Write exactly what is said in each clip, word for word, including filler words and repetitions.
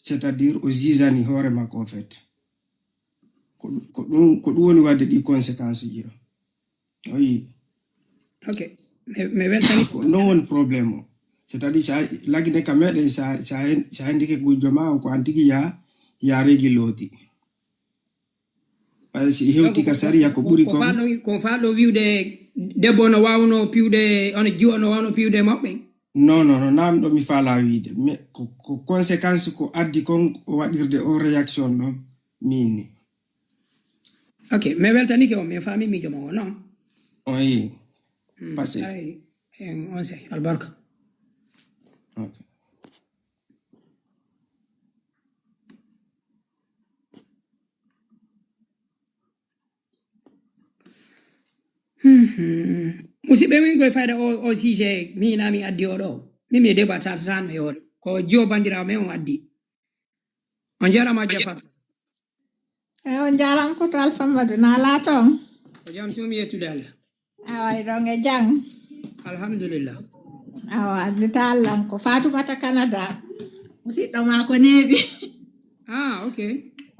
c'est-à-dire o jijani hoore makko, en fait. Ko, ko ɗum, ko ɗum woni waɗde ɗi conséquence ji ɗo. Oui. Ok. Mi, mi weltani. Ko non woni problème o. C'est-à-dire, sa lagine ka meɗen, sa, sa, sa hendike gujjo ma on, ko an tigi ya, ya regi looti. Parce que si hewti ka sariya ko ɓuri ko kon. Fa ɗo, ko fa ɗo wiwde debbo no wawno piwde, on jiwo no wawno piwde mawɓe? Non, non, non, nam ɗo mi fala wiide. Mais ko, ko conséquence ko addi kon o waɗirde o réaction ɗon. Min ni. Ok, mi weltanike on, mi faami miijo mon o non. Oui. Hmm, parce que ay, en, on sey, albarka. Ok. Hmm, hmm. Musidɓe, min koye fayda o, o sujet, mi hina mi addi o ɗo. Min mi deba tatatano e hoore. Ko jiwo bandirawo men on addi. On jarama, Jafar. E, on jarama ko to Alfa Madu na laaton. Ko jam tumi, yettude Allah. Awa, e ɗon e jam. Alhamdulillah. Awa, addita Allah ko Fatumata Canada. Musidɗo ma ko neeɓi. Ah, ok.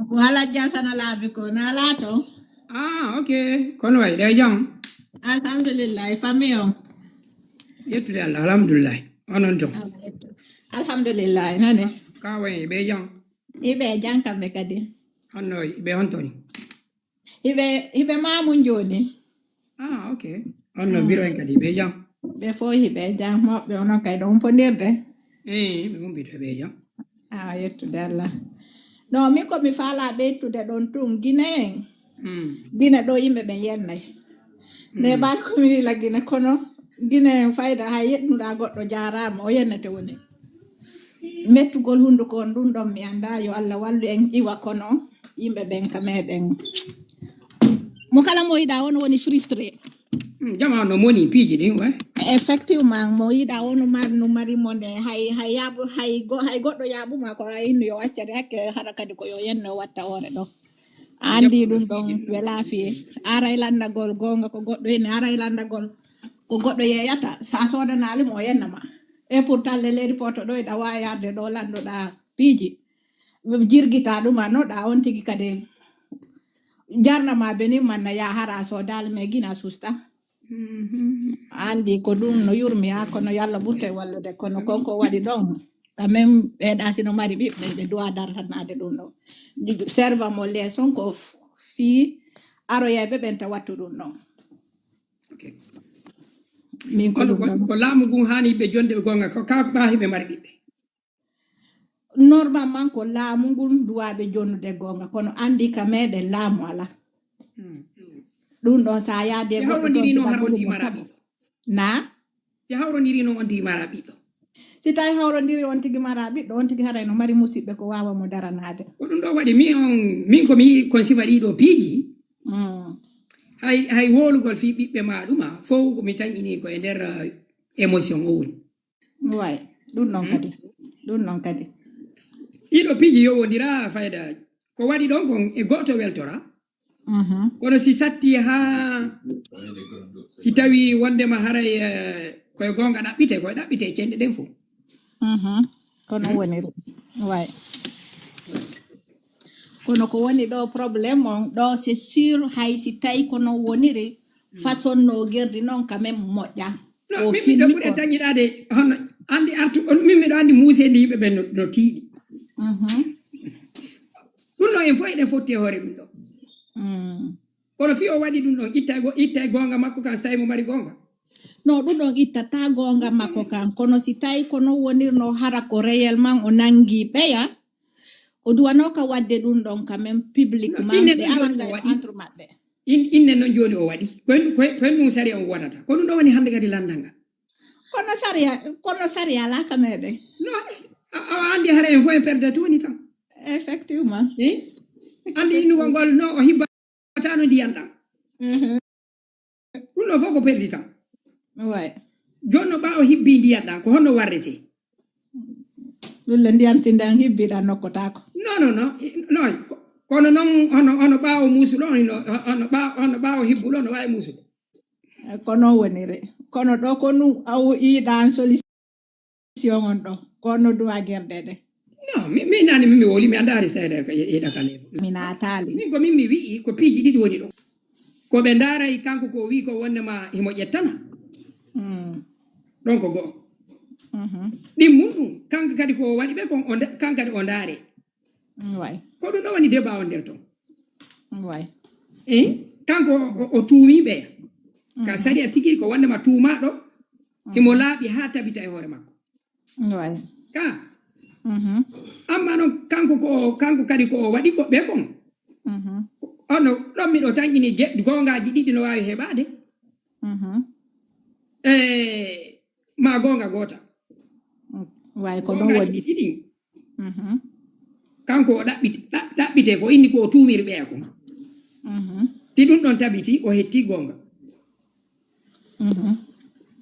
Ko Alhaji Hassana laabi ko na laaton. Ah, ok. Kono way, ɗe jam. Alhamdulillah, e famille on. Yettude Allah, alhamdulillah. Onon ton. Alhamdulillah, nane. Ka way, ɓe jam. Iɓe jam kamɓe kadi. Honno ɓe on toni? Hiɓe, hiɓe mamun joni. Ah, ok. Honno biro en kadi ɓe jam? Ɓe fof hiɓe jam, moɓɓe onon kay ɗo umpondirde. Eh, ɓe umpito ɓe jam. Ah, yettude Allah. No, min ko mi faala ɓeytude ɗon tun, Gine en. Hmm. Gine ɗo yimɓe ɓen yennay. Ne bal ko mi wila Gine, kono Gine en fayda hay yeɗnuɗa goɗɗo jarama, o yennete woni. Mettugol hunduko on ɗum ɗon mi annda, yo Allah wallu en iwa, kono yimɓe ɓen ka meɗen. Mo kala mo yiɗa on woni frustré. Hmm, jama no moni piiji ɗin, ouais. Effectivement, mo yiɗa on mar-, no mari mo nde hay, hay yaabu, hay go-, hay goɗɗo yaaɓuma ko a innu yo accade hakke hara kadi ko yo yenno watta hoore ɗo. A andi ɗum ɗon wela fiye. Aray landagol gonga ko goɗɗo henne, aray landagol ko goɗɗo yeyata. Sa sodanali mo o yenna ma. E pourtant le leri poto ɗo eɗa wawi arde ɗo landoɗa piiji. Jirgita ɗum a noɗa on tigi kadi jarna ma benin manna ya hara sodali me gina susta. Mhm. Andi ko ɗum no yurmi ha kono yalla ɓurte wallude kono konko waɗi ɗon. Quand même ɓeɗa sino mari ɓiɓɓe ɓe duwa dartanade ɗum ɗo. Serva mo leçon ko f-, fi aroyayɓe ɓen ta wattu ɗum ɗon. Ok. Min ko kono ɗum ko, ɗon. Ko laamu ngun hani ɓe jonde ɓe gonga ko ka ɓa hiɓe mari ɓiɓɓe. Normalement ko laamu ngun duwaɓe jonnude gonga kono andi ka meɗen laamu ala. Hmm. Ɗum ɗon sa yaade e goɗɗo hawrodiri toon noon hara on tima ɓiɗɗo. Na? Si hawrodiri noon on tima ɓiɗɗo. Si tawi hawrodiri on tigi mara ɓiɗɗo, on tigi haray no mari musiɓɓe ko wawa mo daranaade. Ko ɗum ɗo waɗi min on, min ko mi yiɗi kon sifa ɗiɗo piiji. Mm. Hay, hay wolugol fi ɓiɓɓe ma ɗuma fof ko mi tan ini ko e nder, eh, émotion o woni. Way, ɗum noon kadi. Ɗum noon kadi. Ɗiɗo piiji yowondira fayda. Ko waɗi ɗon kon e goto weltora. Mhm. Kono si satti ha si tawi wondema haray, eh, koye gonga ɗaɓɓite, koye ɗaɓɓite cenɗe ɗen fof. Mhm. Kono woniri. Way. Kono ko woni ɗo problème on, ɗo c'est sûr hay si tawi kono woniri, façon no gerdi noon quand même moƴƴa. No, o min miɗo filmi ɓuri ko dañiraade hono anndi artu, on, min miɗo anndi muuseende yimɓe ɓen no, no tiiɗi. Mhm. Ɗum ɗo en fof eɗen fotti e hoore ɗum ɗo. Mm. Kono fii o waɗi ɗum ɗon, itta e go-, itta e goonga makko kan, so tawi mo mari goonga. No, ɗum ɗon ittata goonga makko kan, kono si tawi ko non wonirno hara ko réellement o nangi ɓeya, o duwano ka waɗde ɗum ɗon quand même publiquement, ɓe aran kay entre maɓɓe. In-, inne noon jooni o waɗi. Ko en, ko en, ko en ɗum sariya on wonata. Ko ɗum ɗo woni hannde kadi lanndal ngal. Kono sariya, kono sariya alaa ka meɗen. No, a, a anndi hara en fof en perdatu woni tan. Effectivement. Eh? Anndi innugol ngol no o hibba tano ndiyan ɗan. Mhm. Ɗum ɗo fof ko perdi tan. Way. Jooni no ɓaawo hibbi ndiyan ɗan, ko honno warrete? Ɗum le ndiyan si ndan hibbi ɗan nokkotaako. Non, non, non. I-, non. Ko-, kono noon hono, hono ɓaawo muusu ɗon, hino, hono ɓaawo, hono ɓaawo hibbu ɗon no waawi muusude. Eh, ko noon woniri. Kono ɗo ko nu aw iɗan solution on ɗo. Ko no duwa gerdede. No, mi mi nani mi mi woli mi anda hari sayda ka e da kale. Mi naataali. Min ko min mi wi'i ko piiji ɗiɗi woni ɗo. Ko ɓe ndaray kanko ko o wi'i ko wonde ma himo ƴettana. Mm. Ɗon ko go'o. Mhm. Ɗin mun ɗum kanko kadi ko o waɗi ɓe kon o nda- kanko kadi o ndaare. Mm, way. Ko ɗum ɗo woni débat on nder ton. Mm, way. Eh? Kanko o, o tuumi ɓe. Ka sariya tigi ko wonde ma tuumaaɗo himo laaɓi haa tabita e hoore makko. Mm, way. Ka Mhm. Amma non kanko ko kanko kadi ko o waɗi ko ɓe kon. Mhm. Ono ɗon miɗo tanƴini je- goongaaji ɗiɗi no waawi heɓaade. Mhm. E ma goonga goota. Mm, way ko ɗon Goongaaji woni. Ɗiɗi ɗin. Mhm. Kanko o ɗaɓɓite ɗa- ɗaɓɓite ko inni ko o tuumiri ɓeya kon. Mhm. Si ɗum ɗon tabiti o hetti goonga. Mhm.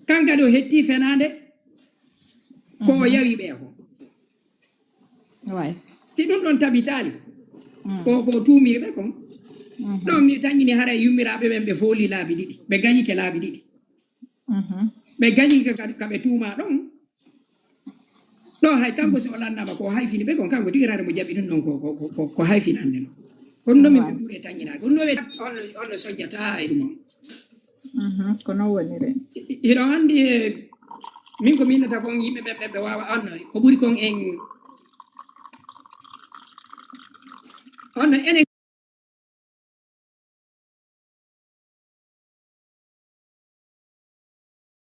Kan kadi o hetti fenaande ko o yawi ɓeya kon. Way. Si ɗum ɗon tabitaali Mm. ko ko o tuumiri ɓe kon. Mhm. Ɗon mi tanƴini haray yummiraaɓe ɓen ɓe fooli laabi ɗiɗi ɓe gañike laabi ɗiɗi. Mhm. Ɓe gañi ka ka- ka ɓe tuuma ɗon. Ɗo hay kanko si o lanndama ko o hayfini ɓe kon kanko tigi rare mo jaɓi ɗum ɗon ko- ko- ko- ko- ko hayfinande no. Ko ɗum ɗon min ɓe ɓuri e tanñinaade ko ɗum ɗo ɓe on on no sojjata e ɗum on. Mhm. Ko non woniri. Hiɗo anndi e min ko minnata kon yimɓe ɓe ɓe ɓe waawa on ko ɓuri kon en on enen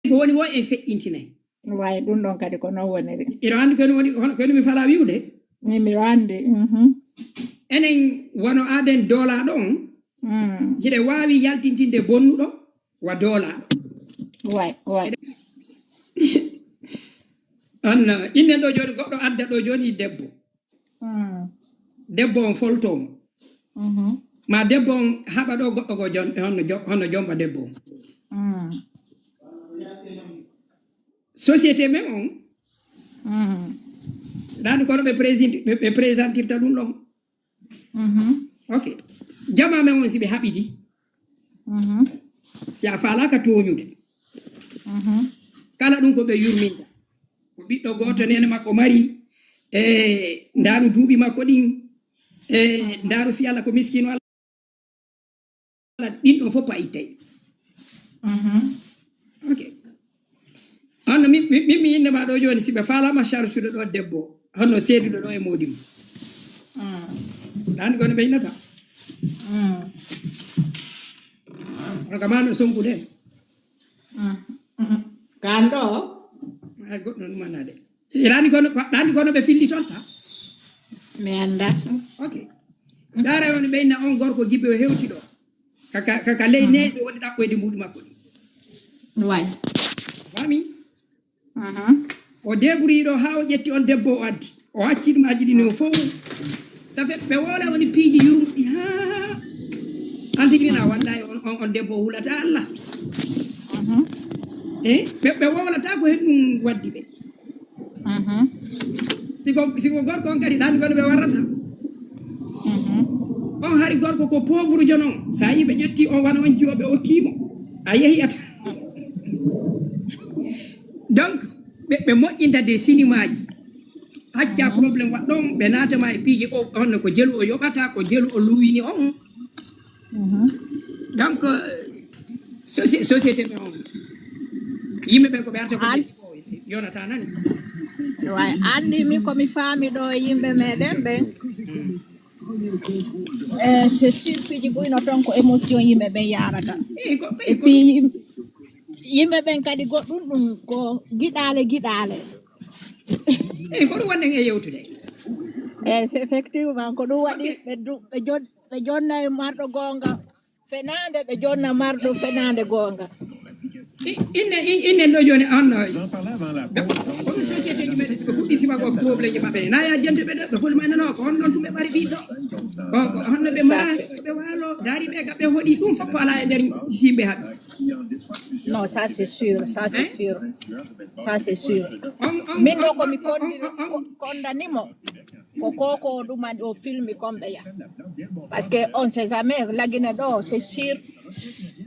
ko woni wo en feƴƴintinay. Way ɗum ɗon kadi ko non woniri. Hiɗo anndi kono woni kono mi fala wiwde. Min miɗo anndi. Mhm. Enen wano aden doolaaɗo on Mm. hiɗe waawi yaltintinde bonnuɗo wa doolaaɗo. Way way. On innen ɗo jooni goɗɗo adda ɗo jooni debbo. Mm. Debbo on foltoo mo. Mhm. Ma debbo on haɓa ɗo goɗɗo go jon honno jo- honno jomba debbo on. Mm. Société men on Mm. ɗaani kono ɓe présent- ɓe ɓe présentirta ɗum ɗon. Mhm. Ok. Jama men on si ɓe haɓidi Mhm. si a faalaka tooñude Mhm. kala ɗum ko ɓe yurminta ko ɓiɗɗo gooto nene makko mari e ndaaru duuɓi makko ɗin e ndaaru fiyalla ko miskino alla ɗin ɗon fof payittay. Mhm. Ok. Honno min min- min mi innde ma ɗo jooni si ɓe faalama charge ɗo debbo honno seeduɗo ɗo e moodi mum Mm. ɗaani kono ɓe innata Mm. hono ka mano sonkude Mm. Mm. Kan ɗo ay goɗɗo ɗum annade ɗaani kono ɗaani kono ɓe filli toon ta mi annda. Ok. Ndaara woni ɓe inna on gorko gibbe o hewti ɗo kaka kaka ley neesi woni ɗaɓɓoyde mbuuɗi makko ɗi Way. Fami. Mhm. O débrouille ɗo haa o ƴetti on debbo o addi o acci ɗum aji ɗi no fof. Ça fait ɓe woola woni piiji yurmuɗi haa an tigi wina wallahi on, on, on debbo o hulata allah. Mhm. E ɓe ɓe wowlata ko hen ɗum waddi ɓe. Mhm. Siko siko gorko on kadi ɗan kono ɓe warrata. Mhm. On hari gorko ko pauvre jonon sa yi ɓe ƴetti on wano on jiwo ɓe okkimo a yehi ata. Donc ɓe ɓe moƴƴinta de sinimaji. Acca problème waɗɗon ɓe natama e piiji o on ko jelu o yoɓata ko jelu o luwini on. Mhm. Donc euh, soci- société men on yimɓe ɓen ko ɓe arta ko ɓe siko yonata nani. Way, anndi min ko mi faami ɗo e yimɓe meɗen ɓen. Eh, c'est sûr piiji ɓuyno toon ko émotion yimɓe ɓen yarata. Eyi ko Et ko- puis yim- yimɓe ɓen kadi goɗɗum ɗum ko giɗaale giɗaale. Eyi ko ɗum wonɗen e yewtude. Eyi c'est effectivement ko ɗum waɗi ɓe du- ɓe jon- ɓe jonna e marɗo goonga fenaande ɓe jonna marɗo fenaande goonga. I- inne i- innen ɗo jooni an ko ɗum société ji meɗen siko fuɗɗi sima ko problème ji maɓɓe na ya jente ɓe ɗo ɓe foti ma nano ko honɗon tun ɓe ɓari ɓiɗɗo ko ko honno ɓe mara ɓe waalo daari ɓe ka ɓe hoɗi ɗum foppo ala e nder yimɓe haɓi. Non, ça c'est sûr, ça c'est sûr, ça c'est sûr. On- on- Min ɗo on- ko mi on- kondi on- on- ko- kondanimo ko koko ɗuman o filmi kon ɓeya. Parce que on sait jamais lagine ɗo c'est sûr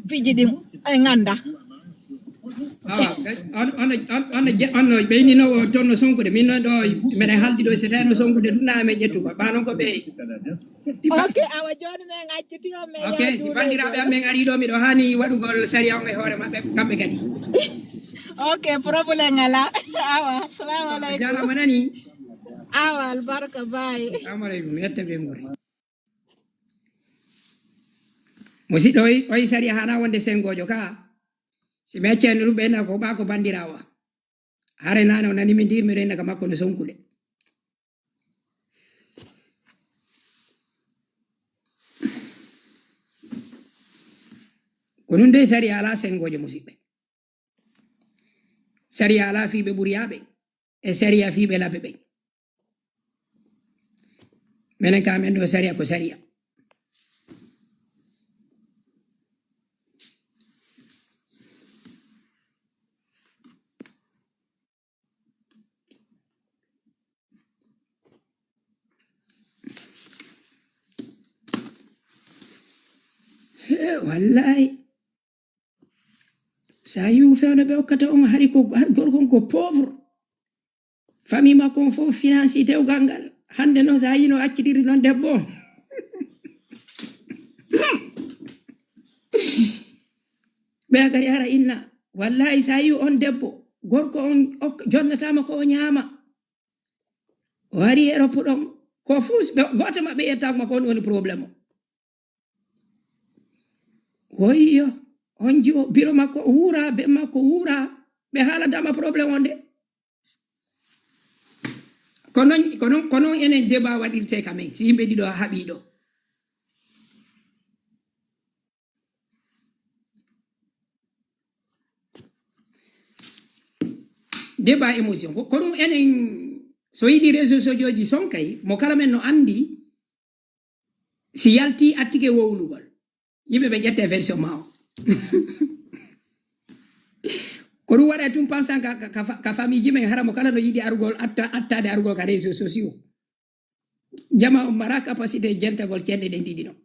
piiji ɗin en ganda. Awa, on, on, on, on, je-, on no ɓeynino o toon no sonkude. Min noon ɗo, meɗen haldi ɗo, so tawi no sonkude tun, na amen ƴettugo. Ɓa noon ko ɓe. Ok, awa jooni men acciti on, men Ok, yaha si juuɗe bandiraaɓe am men ari ɗo, miɗo haani waɗugol sariya on e hoore maɓɓe, kamɓe kadi. Ok, problème alaa. Awa, assalamu aleykum. Jarama nani. Awa, albarka, bye. Assalamu aleykum, yetta ɓe nguri. Musidɗo, oy, oy sariya hana wonde sengojo ka. Si mi accani ɗum ɓe na ko ɓa ko bandirawa. Hare nane o nani mi ndir mi renda ka makko no sonkude. Ko nun dey sariya ala sengojo musidɓe. Sariya ala fiɓe ɓuriyaɓe. E sariya fiɓe laɓe ɓen. Menen ka men ɗo sariya ko sariya. He, wallahi. Sa yiwu fewno ɓe okkata on hari ko, har gorko on ko pauvre. Famille makko on fof finance dewgal ngal. Hande noon sa yino accitiri noon debbo on. Ɓe a kadi ara inna. Wallahi sa yiwu on debbo. Gorko on ok-, jonnatama ko o ñaama. O ari e roppu ɗon. Ko fuu s-, ɓe, gooto maɓɓe yettaako makko on woni problème o. Woyyo, on jiwo biro makko wuura, be makko wuura, ɓe haalandama problème on de. Ko non, ko non, ko non enen débat waɗirte ka men, si yimɓe ɗiɗo haɓi ɗo. Débat émotion. Ko, ko ɗum enen, so yiɗi réseaux sociaux ji son kay, mo kala men no andi, si yalti attike wowlugol. Yimɓe ɓe ƴette version ma o. Ko ɗum waɗa tun pensant ka, ka, ka fa-, ka famille ji men hara mo kala no yiɗi arugol, atta-, attade arugol ka réseaux sociaux. Jama on mara capacité jentagol cenɗe ɗen ɗiɗi ɗon.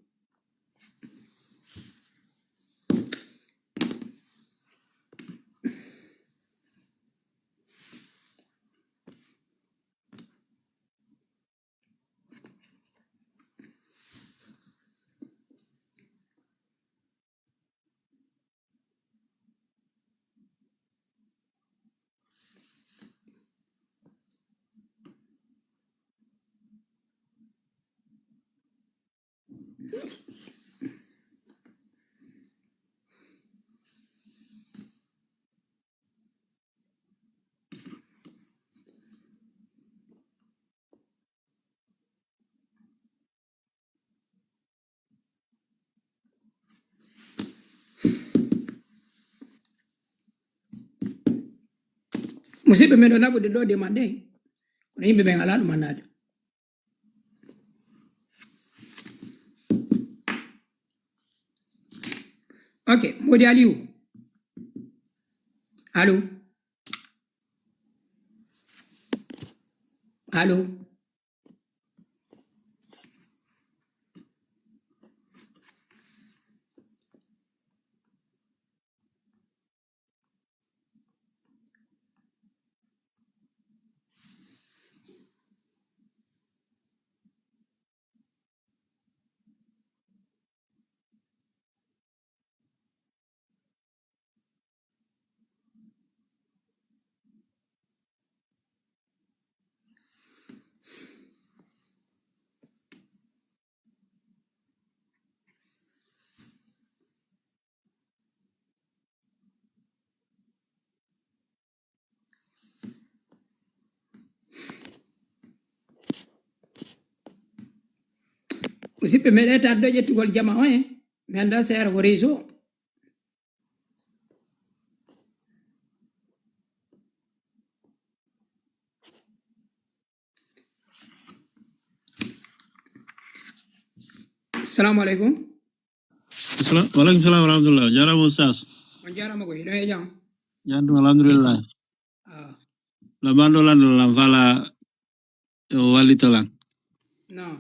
Musidɓe men ɗo naɓude ɗo de maɗɗe, kono yimɓe ɓen alaa ɗum annade. Ok, Modi Aliou. Allo? Allo? Musidɓe, meɗe tarde ƴettugol jama o, he mi annda seera ko réseau. Assalamu aleykum. Salam, wa aleykum salam wa rahmatullah. Jarama Oustaz. On jarama ko hiɗo e jam. Jantum, alhamdulillah. Ah. Lamanɗo lanɗo lan fala o wallito lan. Non.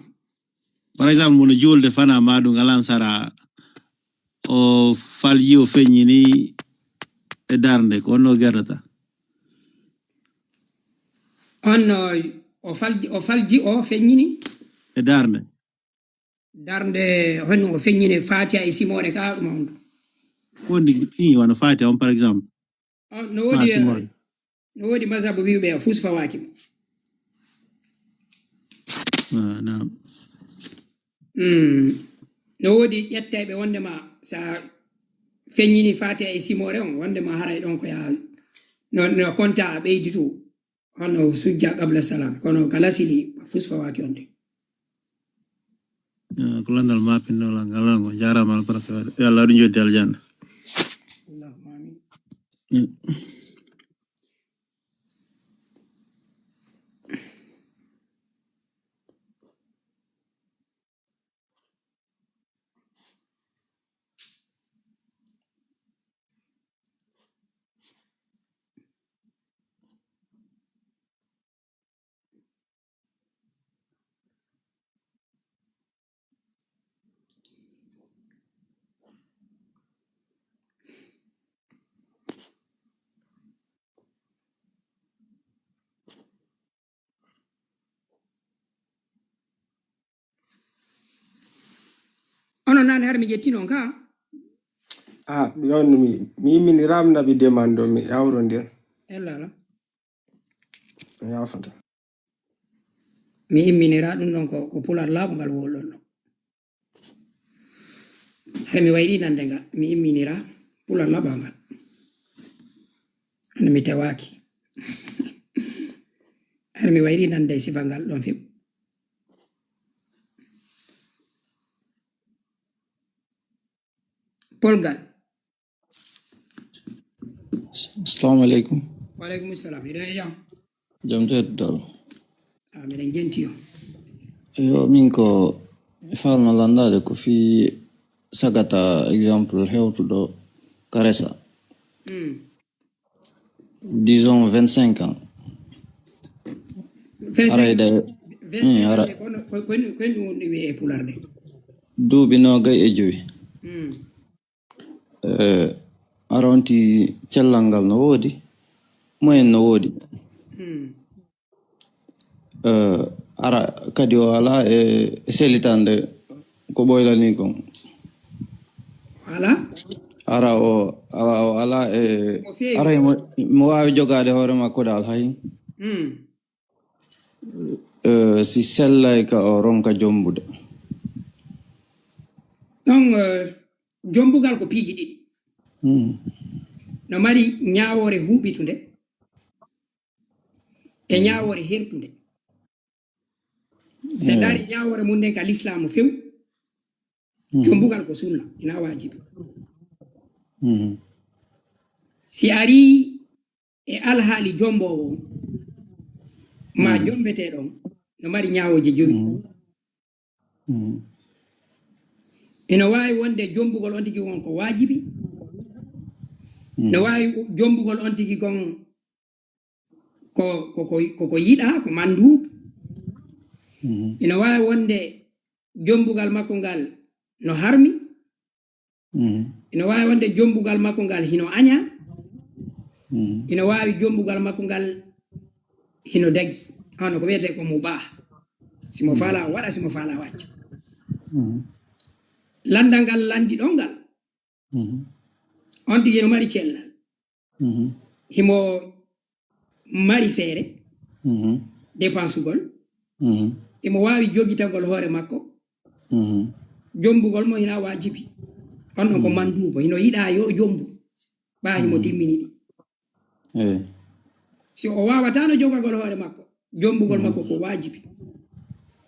Par exemple, mono julde fana maɗum alan sara o falji o feññini E darnde, ko on no gerdata? On no o falji, o falji, o feññini? E darnde. Darnde, honno o feññini Fatiha e simoore ka ɗum on ɗum? Ko ndi, ɗi wano Fatiha on, par exemple. Ah, no Ma woodi, simoore. No woodi mazhabu wi'uɓe a fus fawaaki mo. Ah, naam. Mm. No woodi ƴetteeɓe wondema sa feññini Fatiha e simoore on, wondema haray ɗon ko ya, no, no konta a ɓeyditu, hono sujja qabla salam, kono kala sili a fus fawaaki on de. Ah, ko landal ma pinnol ngal, ngal, ngal. Jaaraama albarka waɗe. Yo Allah waɗu joddi aljanna. Allahumma amin. Mm. Onon nane har mi ƴetti non ka? Ah, yon mi, mi immini ram naɓi demande ɗo, mi yawro nder. Ella ala. Mi yafata. Mi imminira ɗum ɗon ko, ko pular laaɓungal wowlon ɗon. Hara mi wayri nande nga, mi imminira pular laaɓungal. Hano mi tewaaki. Hara mi wayri nande sifa ngal ɗon few. Polgal. Assalamu alaikum. Wa alaikum salam. Idan ya. Jam teddal. Ah, miɗen jenti yo. Yo, min ko mi falno landade ko fi sagata exemple hewtuɗo karesa. Mm. Disons vingt-cinq ans. Haray da, vingt-cinq mm, hara. Kono, ko, ko, ko ɗum woni wi'e e pular de. Duuɓi noogay e jowi. Mm. Eh, aronti cellal ngal no woodi, moyen no woodi. Hmm. Eh, ara kadi o ala e, e sellitande ko ɓoylani kon. Ala? Ara o, awa o ala e, mo feewi. Ara mo, mo waawi jogaade hoore makko dal hay. Hmm. Eh, si sellay ka o ronka jombude. Ɗon, eh, jombugal ko piiji ɗiɗi. Hmm. No mari ñaawoore huuɓitunde e ñaawoore hertunde. Se ndaari ñaawoore mum nden ka lislaamu few, jombugal ko sunna, ina waajibi. Hmm. Si arii e alhaali jomboowo on, ma jombeteeɗo on, no mari ñaawooje jowi. Mm. Ina waawi wonde jombugol on tigi on ko waajibi. Mm. No waawi jombugol on tigi kon ko, ko, ko, ko, ko yiɗaa, ko manduub. Mm. Ina waawi wonde jombugal makko ngal no harmi. Mm. Ina waawi wonde jombugal makko ngal hino aña. Mm. Ina waawi jombugal makko ngal hino dagi. Hano ko wiyetee ko mubah. Si mo faala waɗa, si mo faala wacca. Mm. Landal ngal landi ɗon ngal. Mm. On tigi no mari cellal. Mhm. Himo mari feere, mhm, dépensugol. Mhm. Himo waawi jogitagol hoore makko. Mhm. Jombugol mo hina waajibi. On ɗon ko manduubo, hino yiɗaa yo jombu. Ɓaa himo timmini ɗi. Eh. Si o waawataano jogagol hoore makko, jombugol makko ko waajibi.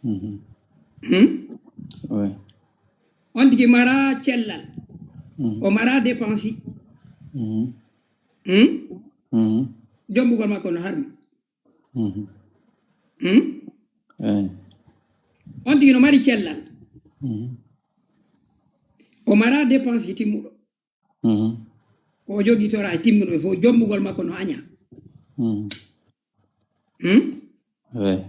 Mhm. Hmm? Ouais. On tigi mara cellal. Mhm. O mara dépense. Mhm. Hmm? Mhm. Jombugol makko no harmi. Mhm. Hmm? Eh. On tigi no mari cellal. Mhm. O mara dépense timmuɗo. Mhm. Ko o jogitora e timmuɗo e fof, jombugol makko no aña. Mhm. Hmm? Ouais.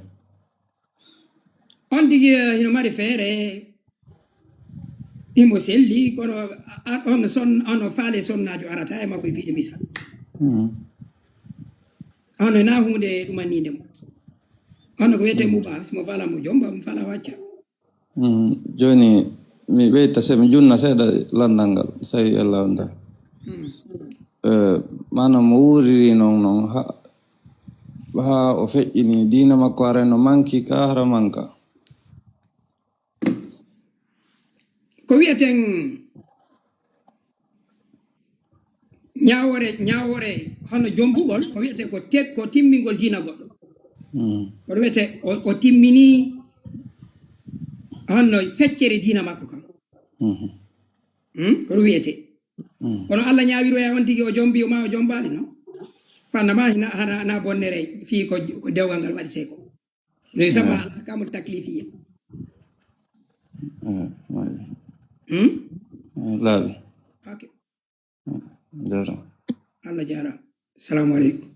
On tigi, eh, hino mari feere. Imo selli, kono a-, a-, on son-, on faale sonnaajo arata e makko e piide misal. Mm. On na huunde ɗumanninde mo. On ko wiyetee mubah, si mo faala mo jomba, mo faala wacca. Mm. Jooni, mi ɓeyta se-, mi junna seeɗa lanndal ngal, so tawii Allah wonda. Mm. Eh, maanaam mo wuuriri noon, noon, ha, ha o feƴƴini diina makko, hara no manki ka, hara manka. Ko wiyeten ñaawoore, ñaawoore hono jombugol, ko wiyetee ko te-, ko timmingol diina goɗɗo. Mm. Ko wiyetee o, o timmini hono feccere diina makko kan. Mhm. Hmm? Ko ɗum wiyetee. Mm. Kono Allah ñaawiroya on tigi o jombi, o ma o jombaali, no? Fanna ma hina, hana, hana bonnere fii ko, ko dewgal ngal waɗetee ko. No sama al ahkamul taklifiya. Eh, waɗi. Hmm? Eh, laaɓi. Ok. Eh, jaaraama. Allah jaaraama. Assalamu aleykum.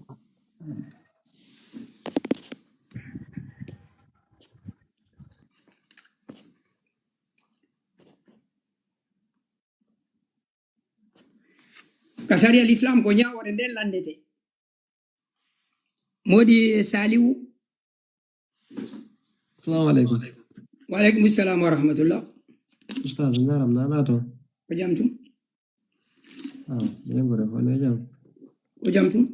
Ka sariya l'islam ko ñaawoore nden lanndetee. Moodi Saliwu. Assalamu aleykum. Wa aleykum salam wa rahmatullah. Ustaz, njaram, na laato? Ko jam tun? Ah, yewtere fof ne jam. Ko jam tun?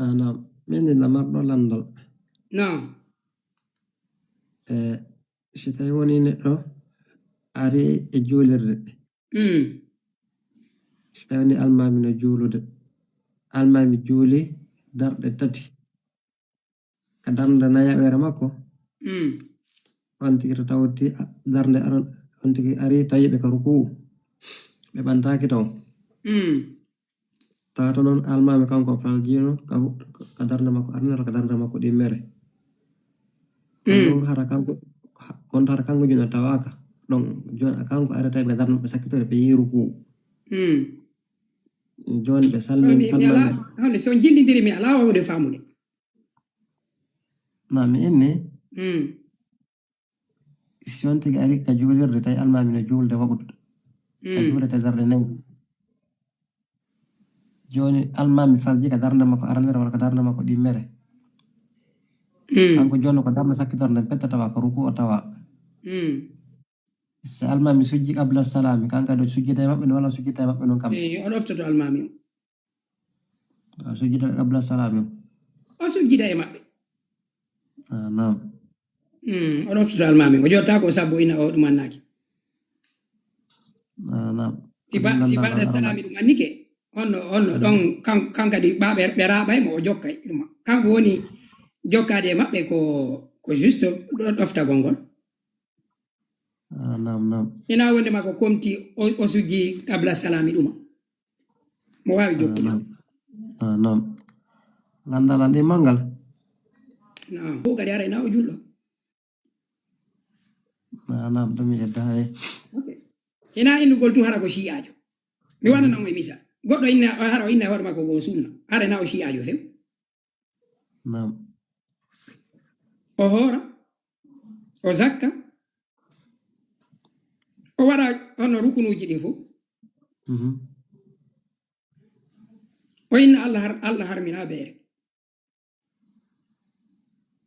Ah, naam. Min ni lamarɗo lanndal. Naam. Eh, si tawi woni neɗɗo ari e juulirde. Mm. Si tawi ni almaami no juulude. Almaami juuli darɗe tati. Ka darnde nayaɓere makko. Mm. On tigi to tawti darnde aron, on tigi ari tawi ɓe ka rukuu. Ɓe ɓantaaki taw. Mm. Tawa to noon almaami kanko faljino ka hu-, ka darnde makko arnere, ka darnde makko ɗimmere. Kono Mm. ɗum hara kanko, ha-, kono hara kanko jooni o tawaaka. Ɗon jooni a kanko ari tawi ɓe darnde maɓɓe sakkitore ɓe yehi rukuu. Mm. Jooni ɓe Kono salmin, mi, mi salman alaa, hande so on jillindiri mi alaa waawude faamude. Na mi inni, Mm. si on tigi ari ka juulirde tawi almaami no juulde waɗude. Ka Mm. juulirde darnde nayi. Jooni almaami falji ka darnde makko arnere walla ka darnde makko ɗimmere. Mm. Kanko jooni ko darnde sakkitorde nden pette tawa ka rukuu o tawa. Mm. Si almaami sujji qabla salaami, kanko kadi o sujjida e maɓɓe no walla sujjida e maɓɓe noon kam? Eh, o ɗoftoto almaami o. O sujjida qabla salaami o. O sujjida e maɓɓe. Ah, naam. Mm, o ɗoftoto almaami o. O jottaako o sabbo ina o ɗum annaaki. Ah, naam. Si ba-, si baada salaami ɗum annike, on no, on no ɗon kan-, kan kadi ɓa-, ɓe, ɓe raaɓay mo o jokkay ɗum. Kanko woni jokkaade e maɓɓe ko, ko juste ɗo-, ɗoftagol ngol. Ah, naam, naam. Ina wonde ma ko komti o, o sujji qabla salaami ɗuma. Mo waawi Ah, jokkude. Naam. Ah, naam. Lanndal an ɗi manngal? Naam. Ko kadi ara ina o julɗo. Ah, naam, ɗum mi yedda hay. Ok. Ina innugol tun hara ko shi'aajo. Mi waɗana mo e misal. Goɗɗo inna, hara o inna hoore makko ko o sunna. Hara ina o shi'aajo few. Naam. O hoora, o zakka, o waɗa hono rukunuuji ɗin fof. Mhm. O inna Allah har-, Allah harmina beere.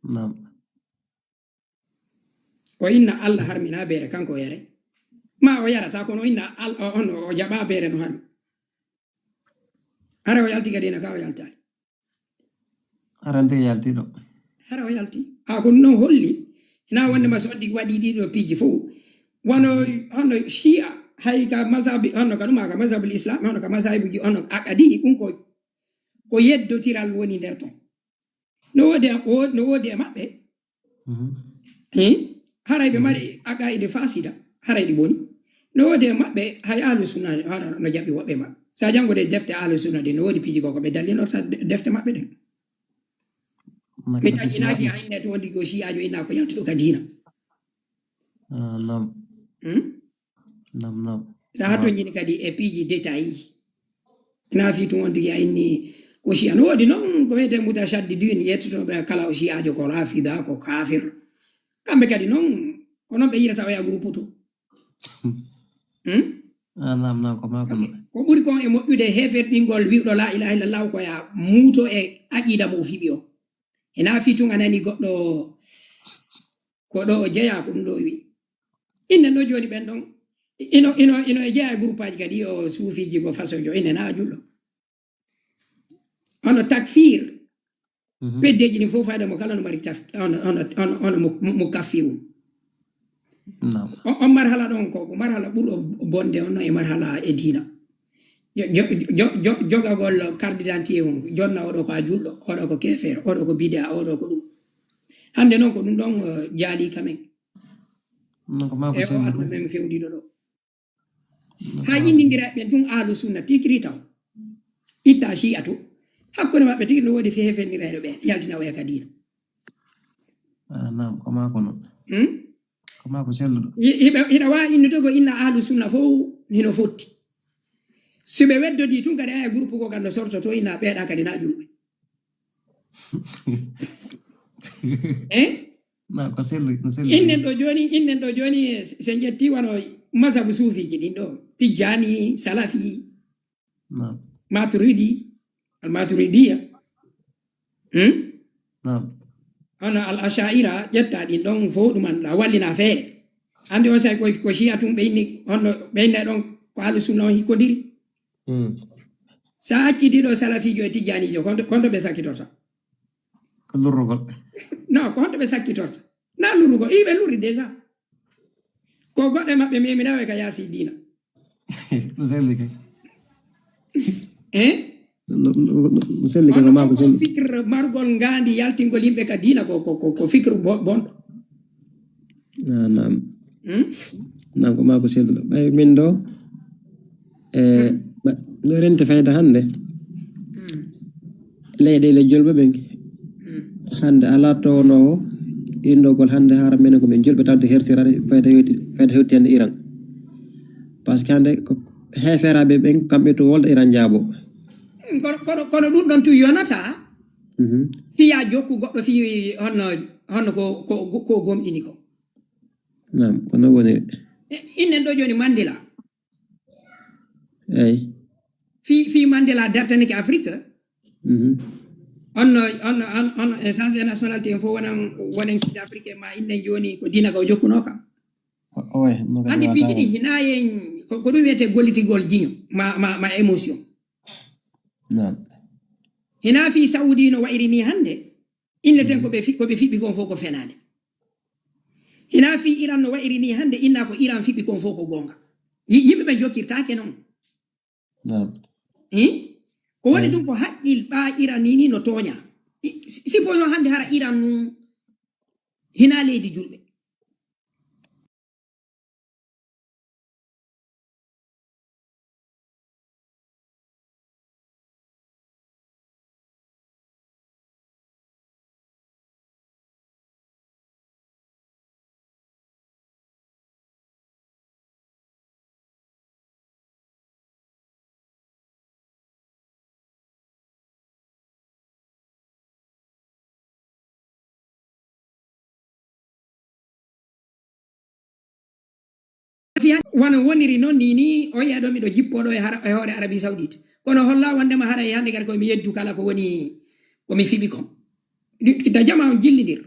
Naam. O inna Allah harmina beere, kanko o yare. Ma o yarata, kono o inna Al-, o, on, o jaɓa beere no harmi. Hara o yalti kadi ena ka o yaltaali. Hara nde yalti ɗo. Hara o yalti. A ko non holli. Ina wonde ma so on tigi waɗi ɗiɗo piiji fof. Wano, hono Shia, hay ka mazhabi, hono ka ɗuma ka mazhabul Islam, hono ka mazhabuji, hono aqadi, ɗum ko, ko yeddotiral woni nder ton. No woodi e, wo-, no woodi e maɓɓe. Mhm. Eh? Haray ɓe mari aqaide fasida, haray ɗi boni. No woodi e maɓɓe, hay ahlu sunna, hara no jaɓi woɓɓe maɓɓe. Sa janngude defte ahlu sunna ɗen, no woodi piiji ko, ko ɓe dallinorta de-, defte maɓɓe ɗen. Mi taƴinaaki a inne to wondi ko shi'aajo inna ko yaltuɗo ka diina. Ah, naam. Hmm? Naam, naam. Ɗa ha to jini kadi e piiji détail. Ina fi tun on tigi a inni ko shi'a. No woodi non ko wiyete mutashaddidun, yettotoɓe kala o shi'aajo ko rafida, ko kafir. Kamɓe kadi non, ko non ɓe yirata oya groupe to. Hmm? Ah, naam, naam, ko maa ko. Ok. Ko ɓuri kon e moƴƴude heeferɗingol wi'uɗo laa ilaaha illallah ko ya muuto e aqiida mo o fiɓi o. Ena fii tun a nani goɗɗo ko ɗo o jeyaa ko ɗum ɗo o wi'i. Innen ɗo jooni ɓen ɗon, ino, ino, ino e jeyaa e guruppaaji kadi o suufiiji ko façon jo, innen na a julɗo. Ono takfir, Mhm. peddeeji ɗin fof fayda mo kala no mari taf-, ono, ono, ono, ono mo, mo, mo kaffirun. Naam. On, on marhala ɗon ko, ko marhala ɓurɗo bonde on e marhala e diina. Jo-, jo-, jo-, jo-, jogagol carte d'identité on, jonna oɗo ko a julɗo, oɗo ko keefeero, oɗo ko bida, oɗo ko ɗum. Hannde noon ko ɗum ɗon, eh, jaali ka men. Non, ko maa ko E o senndu. Aduna men fewndiiɗo ɗo. Non, ko haa maa ko inndiraa ɓen ɗum ahlu sunna tikiri taw. Itta shi'a to. Hakkunde maɓɓe tigi no woodi feefe fenndireede ɓe, yaltina oya ka diina. Ah, naam, ko maa ko non. Hmm? Ko maa ko selluɗo. Hi-, hiɓe, hiɗa waawi innude ko inna ahlu sunna fof hino fotti. Si ɓe weddodii tun kadi aya groupe ko kan no sortoto inna ɓeeɗa kadi na julɓe. Eh? Na, ko selli, ko selli. Innen ɗo jooni, innen ɗo jooni, se, se njetti wano mazhabu suufiiji ɗin ɗo. Tijjaani, Salafi, Naam. Maturidi, Al-Maturidiya. Hmm? Naam. Hono Al-Asha'ira, ƴetta ɗin ɗon fof ɗum annduɗa, wallina feere. Anndi on say ko, ko Shi'a tun ɓe inni, honno ɓe inni ɗon ko Ahlu Sunna on hikkodiri? Hmm. Sa acci ɗiɗo Salafiijo e Tijjaaniijo, konto, konto ɓe sakkitorta? Ko lurrugol. Non, ko honto ɓe sakkitorta? Na lurrugol, ii ɓe lurri déjà. Ko goɗɗo e maɓɓe memiɗa e ka yaasi diina. No selli kay. Eh? No, no, no, no selli kay, Hono ko maa ko on selli. Fikir margol ngaandi yaltingol yimɓe ka diina ko, ko, ko, ko fikir bo-, bonɗo. Ah, naam. Hmm? Naam, ko maa ko selluɗo. Ɓay min ɗo, e, Hmm. ɓa-, ɗo rente fayda hannde. Hmm. Leyɗeele julɓe ɓen. Hmm. Hannde alaa townoowo inndogol hannde hara menen ko min julɓe tawde hertirani fayda hewti, fayda hewti hannde Iran. Parce que hannde ko heeferaaɓe ɓen kamɓe to wolda Iran jaabo. Hmm, kono, kono, kono ɗum ɗon tun yonata. Mhm. Fiya jokku goɗɗo fii honno, honno ko, ko, ko gomɗini ko. Naam, ko non woni. E, innen ɗo jooni Mandela. Eyi. Fii, fii Mandela dartanike Afrique. Mhm. On no, on no, on, on no instance nationalité en fof wonan, wonen Sud Afrique ma innen jooni ko diina ka o jokkunoo ka. O-, owe, no kadi Anndi piiji ɗi hinaa en, ko, ko ɗum wiyetee gollitigol jiño, ma, ma, ma émotion. Naam. Hinaa fii Saudi no wa'iri nii hannde, inneten ko ɓe fi-, ko ɓe fiɓi kon fof ko fenaande. Hinaa fii Iran no wa'iri nii hannde, inna ko Iran fiɓi kon fof ko goonga. Yi-, yimɓe ɓe jokkirtaake non. Naam. Hi? Ko woni Eyi. Tun ko haqqil ɓaa Iran nii, nii no tooña. I-, si-, supposons hannde hara Iran nun hinaa leydi julɓe. Wano woniri non nii, nii, o yiya ɗo miɗo jippoo ɗo e hara-, e hoore Arabie Saoudite. Kono holla wondema haray hannde kadi ko mi yeddu kala ko woni ko mi fiɓi kon. Ɗi-, kita jama on jillindir.